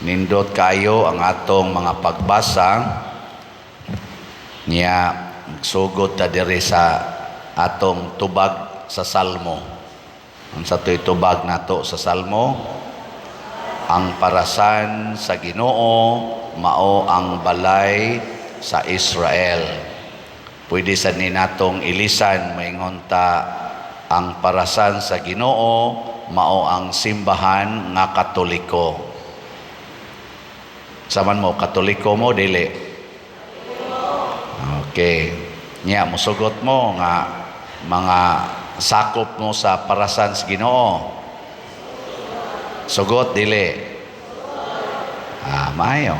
Nindot kayo ang atong mga pagbasa niya. Sugod ta diri sa atong tubag sa Salmo. Unsa to'y tubag nato sa Salmo? Ang parasan sa Ginoo mao ang balay sa Israel. Pwede sa ni natong ilisan, maingon ta ang parasan sa Ginoo mao ang simbahan nga Katoliko. Saman mo, Katoliko mo, dili? Okay. Nya, musugot mo nga mga sakop mo sa parasan sa Ginoo. Sugot, dili? Ah, maayo.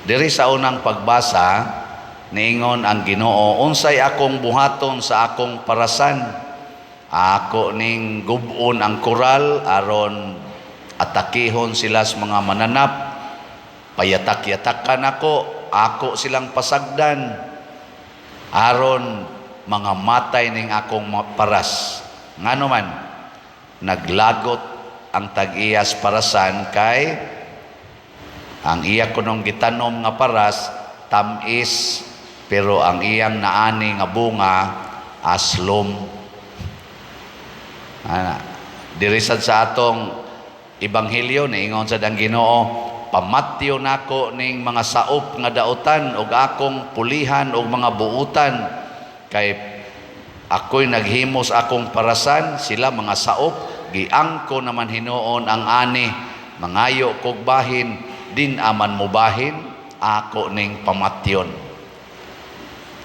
Diri sa unang pagbasa, niingon ang Ginoo, "Unsay akong buhaton sa akong parasan? Ako ning gub-on ang koral aron atakihon sila sa mga mananap. Payatak-yatakan ako, ako silang pasagdan aron mga matay ning akong paras." Ngano man naglagot ang tag-iyas parasan? Kay ang iya kunong gitanom nga paras tamis, pero ang iyang naani nga bunga aslom. Ana, diri sad sa atong ebanghelyo, niingon sad ang Ginoo, "Pamatyo nako ning mga saop nga dautan ug akong pulihan og mga buutan, kay ako'y naghimos akong parasan, sila mga saop, giangko naman hinuon ang ani. Mangayo kog bahin, din aman mo bahin, ako ning pamatyon."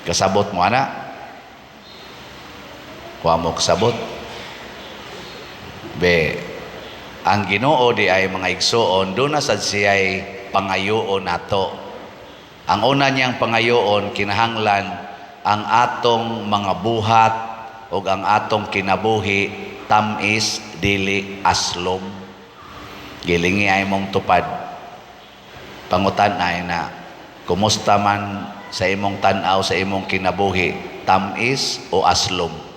Kasabot mo ana? Kuha mo kasabot? Be, ang Ginoo di ay, mga igsuon, doon na sad siya'y pangayoon nato. Ang una niyang pangayoon, kinahanglan ang atong mga buhat ug ang atong kinabuhi tamis, dili aslom. Gilingi ay mong tupad. Pangutan ay na, kumusta man sa imong tan-aw sa imong kinabuhi, tamis o aslom?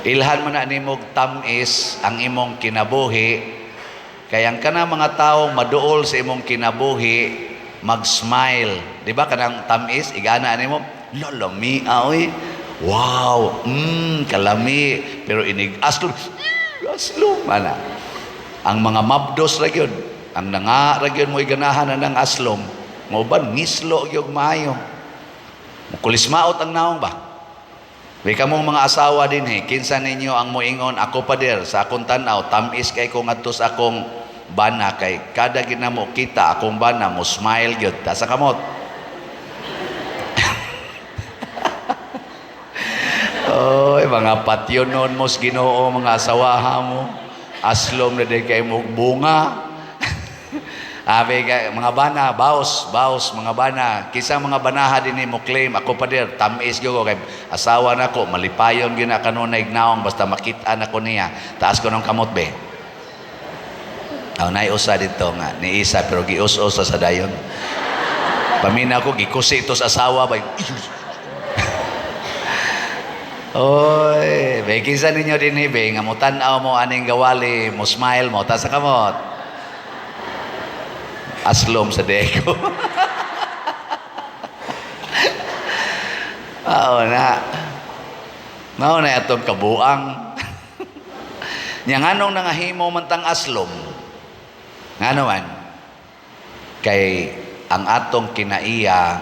Ilhan man na nimog tamis ang imong kinabuhi, kay ang kana mga tao maduol sa imong kinabuhi, mag-smile. Di ba kanang tamis, igana nimo, "Lalami oy. Wow, kalami." Pero inig aslom, aslom ana. Ang mga mabdos ra gyud, ang nanga ra gyud mo iganahan na ng aslom, mo ngislo gyud maayo. Mukulismaot ang naong ba? May kamong mga asawa din eh, kinsa ninyo ang moingon, "Ako, pader, sa akong tan-aw, tamis kay ko ngadto sa akong bana, kay kada ginamo kita akong bana, mo smile gyud"? Ta sa kamot. Oy, mga patyonon mo sa Ginoo, mga asawaha mo. Aslom na din kay mo bunga. Abi kay mga bana, baos, baos mga bana. Kinsa mga banaha din mo claim, "Ako, pader, tamis gyud ko kay asawa nako, malipayon gyud na kanunay naong basta makita nako niya"? Taas ko ng kamot be. Aw, nay usa dito nga ni isa, pero gius-us sa dayon. Pamina ko gikusi ito sa asawa ba. Oy, be, kinsa ninyo din be nga mo tan-aw mo aning gawali, mo smile mo, taas sa kamot? Aslom sa deko. Oo na. Mao na atong kabuang. Nya nganong nangahimo man tang aslom? Ngano man? Kay ang atong kinaiya,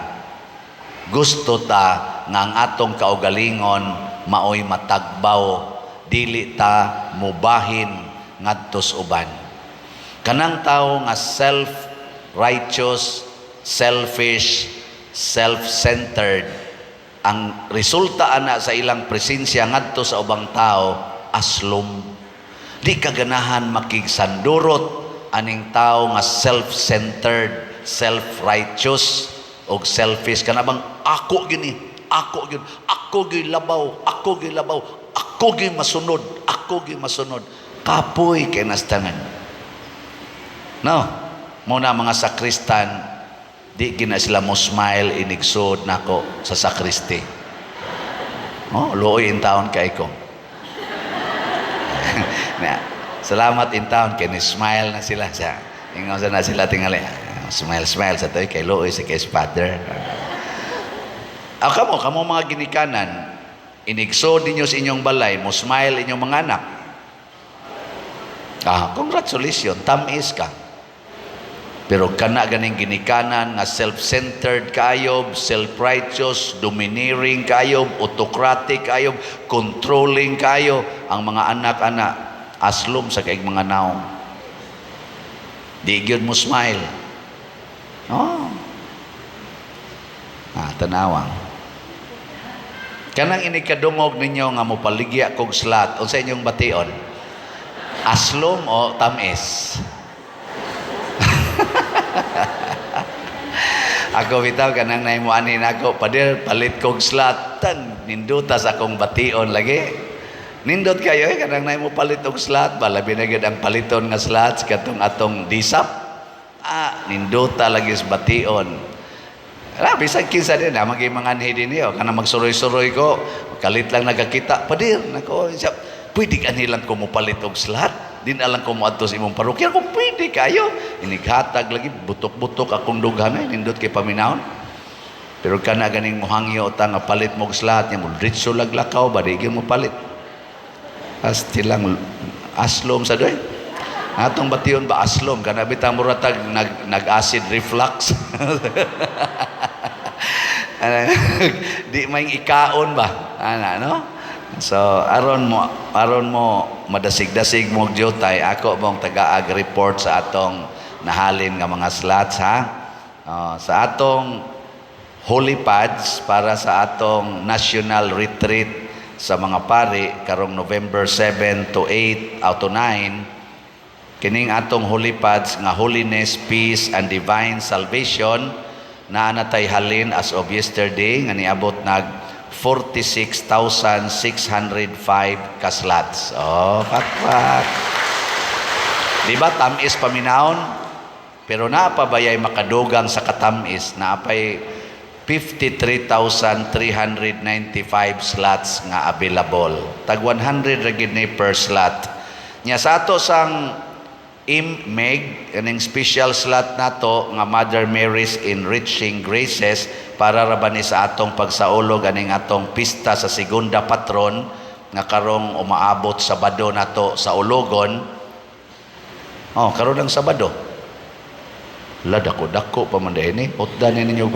gusto ta nga ang atong kaugalingon maoy matagbaw, dili ta mubahin ngadtos uban. Kanang tawo nga self-righteous, selfish, self-centered, ang resulta ana sa ilang presensya ngadto sa ubang tao, aslom. Di ka ganahan makigsandurot aning tao nga self-centered, self-righteous og selfish. Kana bang ako gini, ako gyud, ako gyud labaw, ako gyud labaw, ako gyud masunod, ako gyud masunod. Kapoy kay nastanan. No, muna mga sakristan, di gina sila mo smile inigsud nako sa sakristi. Oh, luoy in taon kay ko. Na, Salamat in town kay ni smile na sila sa ingon sa na sila tingali. Smile, smile sa to kay luoy sa kay father. Ah, kamo, kamo mga ginikanan, inigsood ninyo sa inyong balay, mo smile inyong mga anak. Ah, congratulations, tamis ka. Pero kana ganing ginikanan nga self-centered kayo, self-righteous, domineering kayo, autocratic kayo, controlling kayo, ang mga anak-anak aslom sa kay mga naong. Di gyud mo smile. Oh. Ah, tanawa. Kanang inikadungog ninyo nga mopaligya kog slot, unsa inyong bation? Aslom o tamis? Ako bitaw, kanang naimuanin ako, "Pader, palit kog slot." Tan ninduta sa akong bation lagi. Nindot kayo eh, kanang naimo palit og slot ba, labi na gyud ang paliton nga slots katong atong disap. Ah, nindota lagi sa bation. Ah, bisan kinsa din na maging mga anhi din niyo kanang magsuroy-suroy ko, kalit lang nagakita, "Pader, nako siya, pwede ka lang ko mopalit og slot? Din alang ko moadto sa imong parokya kung pwede kayo." Inighatag lagi, butok-butok akong dughan eh, nindot kay paminawon. Pero kana ganing mohangyo ta nga palit mo og slot nya mo diretso laglakaw ba, di gyud mo palit. Asti lang aslom sa doy. Atong bation ba, aslom kana bitang muratag nag acid reflux. Di may ikaon ba? Ana, no? So aron mo madasig-dasig mo og jutay, ako mong tagaag report sa atong nahalin nga mga slots ha. Sa atong holy pads para sa atong national retreat sa mga pari karong November 7 to 8 out to 9, kining atong holy pads nga Holiness, Peace and Divine Salvation, naa na tay halin as of yesterday nga niabot nag 46,605 ka slots. Oh, pakpak. Di ba tamis paminawon? Pero naa pa bayay makadugang sa katamis, naa pay 53,395 slots nga available. Tag 100 ra gid ni per slot. Nya sa ato sang IMMEG, kaning special slot nato nga Mother Mary's Enriching Graces, para ra ba ni sa atong pagsaulog aning atong pista sa segunda patron nga karong umaabot Sabado nato sa ulogon. Oh, karon ang Sabado. La, dako dako pa man ni. Utdan ni ninyo.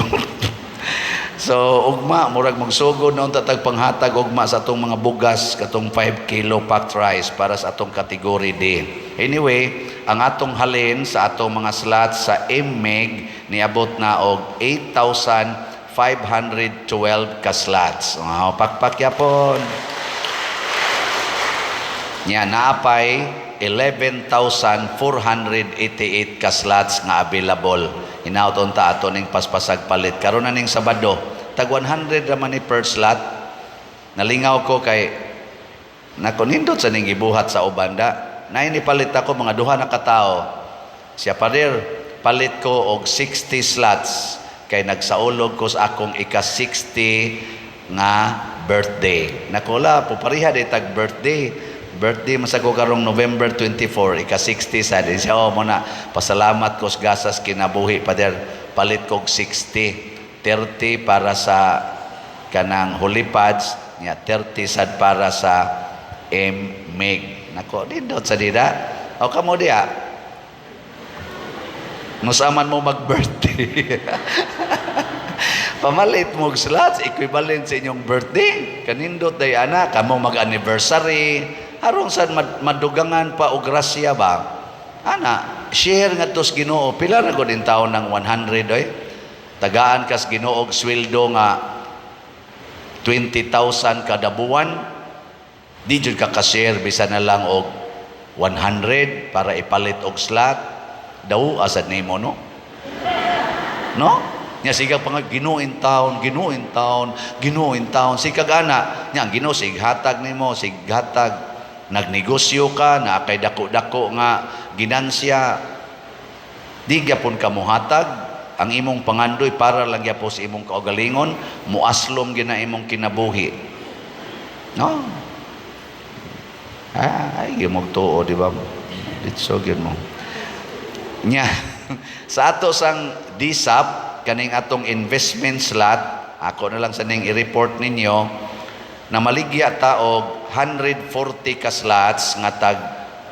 So ugma murag magsugod na unta tag panghatag ugma sa atong mga bugas, katong 5 kilo packed rice para sa atong category D. Anyway, ang atong halin sa atong mga slots sa MMEG niabot na og 8,512 ka slots. Oh, pakpak yapon. Nya naapay 11,488 ka slots nga available. Hinaut unta ato ning paspasag palit karon na ning Sabado. Tag 100 ra man ni per slot. Nalingaw ko kay nako, nindot sa ning gibuhat sa ubanda. Nay ni palit ako mga duha na katao. Siya, "Pader, palit ko og 60 slots kay nagsaulog ko sa akong ika-60 nga birthday." Nakola, pupariha di tag birthday. Birthday man sa ko karong November 24, ika-60 sa din siya. "Oh, mo na, pasalamat ko sa gasas kinabuhi, pader, palit kog 60. 30 para sa kanang holy pads, nya 30 sad para sa MMEG." Nako, nindot sa dida. O kamo diya, musaman mo mag-birthday. Pamalit mo og slots, equivalent sa inyong birthday. Kanindot day ana, kamo mag-anniversary. Harong sad madugangan pa og grasya ba? Ana, share nga tos Ginoo. Pila ra gud in taon ng 100 oy? Tagaan kas Ginoo og sweldo nga 20,000 kada buwan. Di jud ka ka-share bisan na lang og 100 para ipalit og slot. Daw asad nimo, no? No? Nya sige pa nga Ginoo in town, Ginoo in town, Ginoo in town. Sikag ana, nya ang Ginoo sig hatag nimo, sig hatag. Nagnegosyo ka, naa kay dako-dako nga ginansya. Di gyapon ka mohatag ang imong pangandoy para lang gyapon sa imong kaugalingon, muaslom gina imong kinabuhi. No? Ah, ay, mo tuo, di ba? Ditso gyud mo. Nya sa ato sang DSAP, kaning atong investment slot, ako na lang sa ning i-report ninyo na maligya ta og 140 ka slots nga tag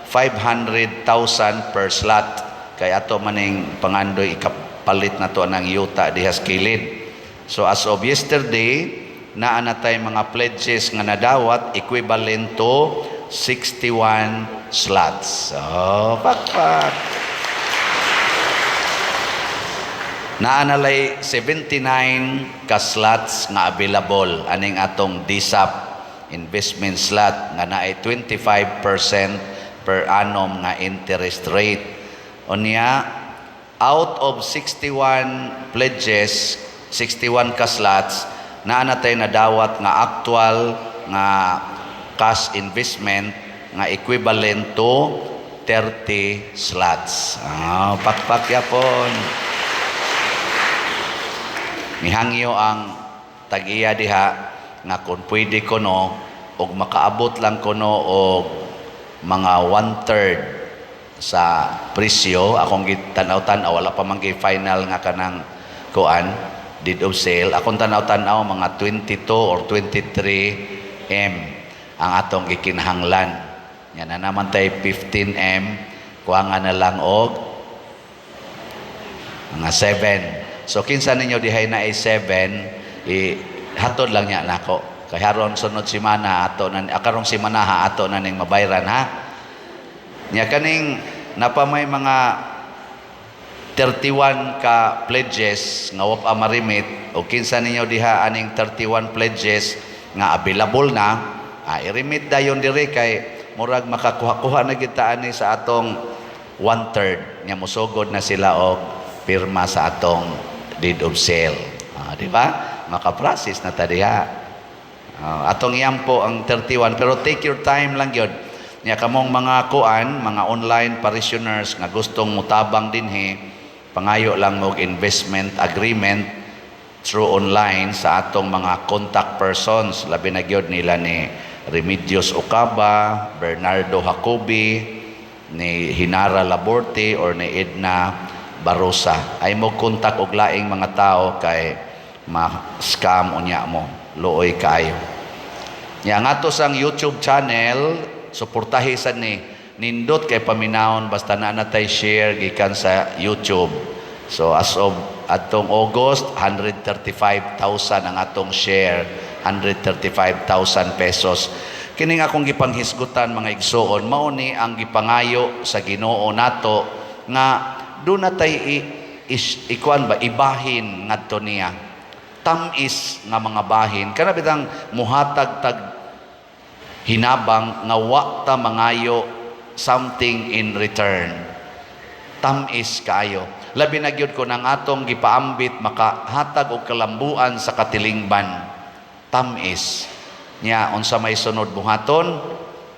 500,000 per slot kay ato maning pangandoy ikapalit na to ng yuta diha sa kilid. So as of yesterday, naa na tay mga pledges nga nadawat equivalent to 61 slots. Oh, pakpak. Naa na lay 79 ka slots nga available aning atong DSAP investment slot nga naay 25% per annum nga interest rate. Unya, out of 61 pledges, 61 ka slots, naa na tay nadawat nga actual nga cash investment nga equivalent to 30 slots. Ah, pakpak yapon. Mihangyo ang tag-iya diha nga kung pwede kuno og makaabot lang kuno og mga one-third sa presyo. Akong gitanaw-tanaw, wala pa man gi final nga kanang kuan, deed of sale. Akong tanaw-tanaw, mga 22 or 23 M ang atong gikinahanglan. Yan na naman tay 15 M, kuha nga na lang og mga 7. So kinsa ninyo dihay na ay 7, i hatod lang niya nako. Kay haron sunod semana ato na, karong semana ha, ato na ning mabayran ha. Nya kaning napamay mga 31 ka pledges nga wa pa ma-remit, o kinsa ninyo diha aning 31 pledges nga available na, i-remit dayon dire kay murag makakuha-kuha na kita ani sa atong one third. Nya mosugod na sila og pirma sa atong deed of sale. Di ba? Maka-process na ta diha. Atong iyampo ang 31, pero take your time lang gyud. Nya kamong mga kuan, mga online parishioners nga gustong mutabang dinhi, pangayo lang mo og investment agreement through online sa atong mga contact persons, labi na gyud nila ni Remedios Ocaba, Bernardo Jacobi, ni Hinara Laborte or ni Edna Barosa. Ay mo contact og laing mga tao kay ma-scam unya mo. Luoy kaayo. Nya ang ato sang YouTube channel, suportahi sad ni. Nindot kay paminawon basta na natay share gikan sa YouTube. So as of atong August, 135,000 ang atong share, 135,000 pesos. Kining akong gipanghisgutan, mga igsuon, mao ni ang gipangayo sa Ginoo nato nga do na tay ikuan ba, ibahin ngadto niya. Tam-is nga mga bahin kana bitang muhatag tag hinabang nga wa ta mangayo something in return. Tam-is kaayo, labi na gyud kon ang atong gipaambit makahatag og kalambuan sa katilingban. Tam-is nya. Unsa may sunod buhaton,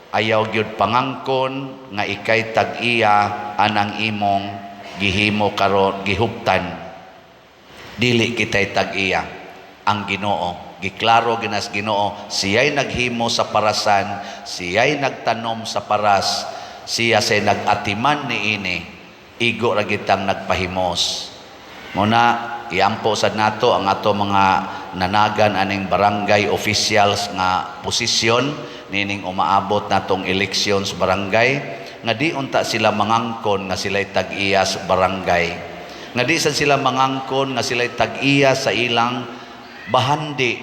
ayaw gyud pangangkon nga ikay tag-iya anang imong gihimo karon, gihuptan. Dili kitay tag-iya, ang Ginoo. Giklaro ginas Ginoo, siya'y naghimo sa parasan, siya'y nagtanom sa paras, siya say nag-atiman niini, igo ra gitang nagpahimos. Muna iampo sad nato ang ato mga nanagan aning barangay officials nga posisyon nining umaabot natong elections barangay, nga di unta sila mangangkon nga sila'y tag-iya sa barangay, nga di sad sila mangangkon nga sila'y tag-iya sa ilang bahandi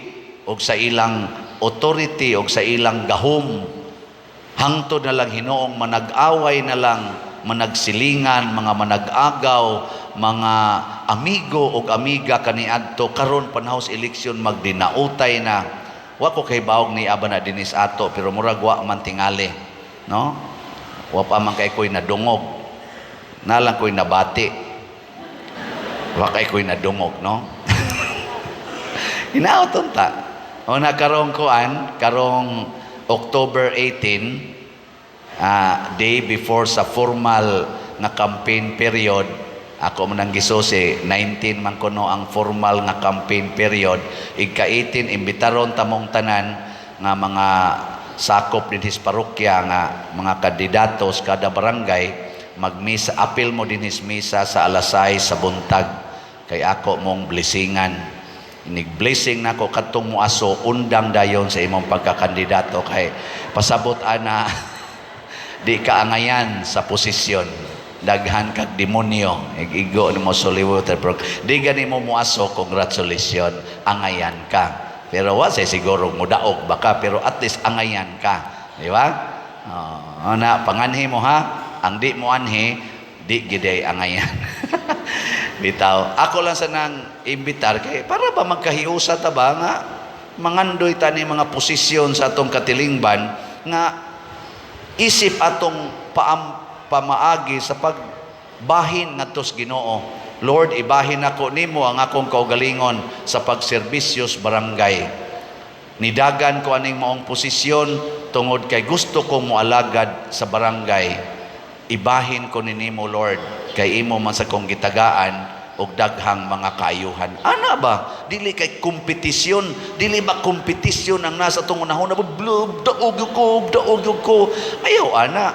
o sa ilang authority o sa ilang gahom. Hangtod na lang hinuong manag-away na lang, managsilingan, mga manag-agaw, mga amigo og amiga kaniadto. Karon panahon sa eleksyon, magdinautay na. Wa ko kay bawog ni aba na dinis ato, pero murag wa man tingali, no? Wa pa man kay ko'y nadungog, nalang ko'y nabati. Wa kay ko'y nadungog, no? Hinaot unta o na karong kuan, karong October 18, day before sa formal nga campaign period. Ako man ang gisusi, 19 man kuno ang formal nga campaign period. Igka 18, imbitaron tamong tanan nga mga sakop dinhi sa parokya nga mga kandidato sa kada barangay. Magmisa, apil mo dinhis misa sa alas 6 sa buntag kay ako mong blessingan. Inig blessing nako kadtong muaso, undang dayon sa imong pagkakandidato kay pasabot ana di ka angayan sa posisyon, daghan kag demonyo, igo nimo suliwot. Pero di gani mo muaso, congratulations, angayan ka. Pero wa say siguro mudaog baka, pero at least angayan ka, di ba? Oh, na panganhi mo ha. Ang di mo anhi, di giday angayan. Bitaw, ako lang sa nang imbitar kay para ba magkahiusa ta ba nga mangandoy ta ni mga posisyon sa atong katilingban nga isip atong pamaagi sa pagbahin ngadto sa Ginoo. Lord, ibahin ako nimo ang akong kaugalingon sa pagserbisyo sa barangay. Nidagan ko aning maong posisyon tungod kay gusto kong moalagad sa barangay. Ibahin ko ni nimo, Lord, kay imo man sa kong gitagaan og daghang mga kaayuhan. Ana ba? Dili kay kompetisyon, dili ba kompetisyon ang nasa atong unahon na blub, daog ko, daog ko. Ayaw ana.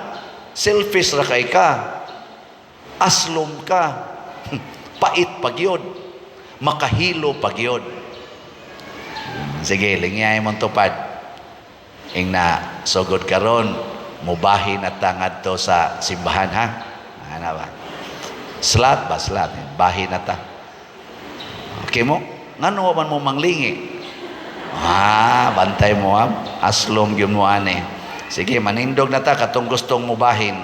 Selfish ra kay ka. Aslom ka. Pait pagyod. Makahilo pagyod. Sige, lingyay mong tupad. Ing na sugod karon, mubahin at ngadto sa simbahan ha. Ana ba? Slot ba slot? Bahin na ta. Okay mo? Ngano man mo manglingi? Ah, bantay mo ha. Aslom gyud mo ani. Sige, manindog na ta katong gustong mubahin.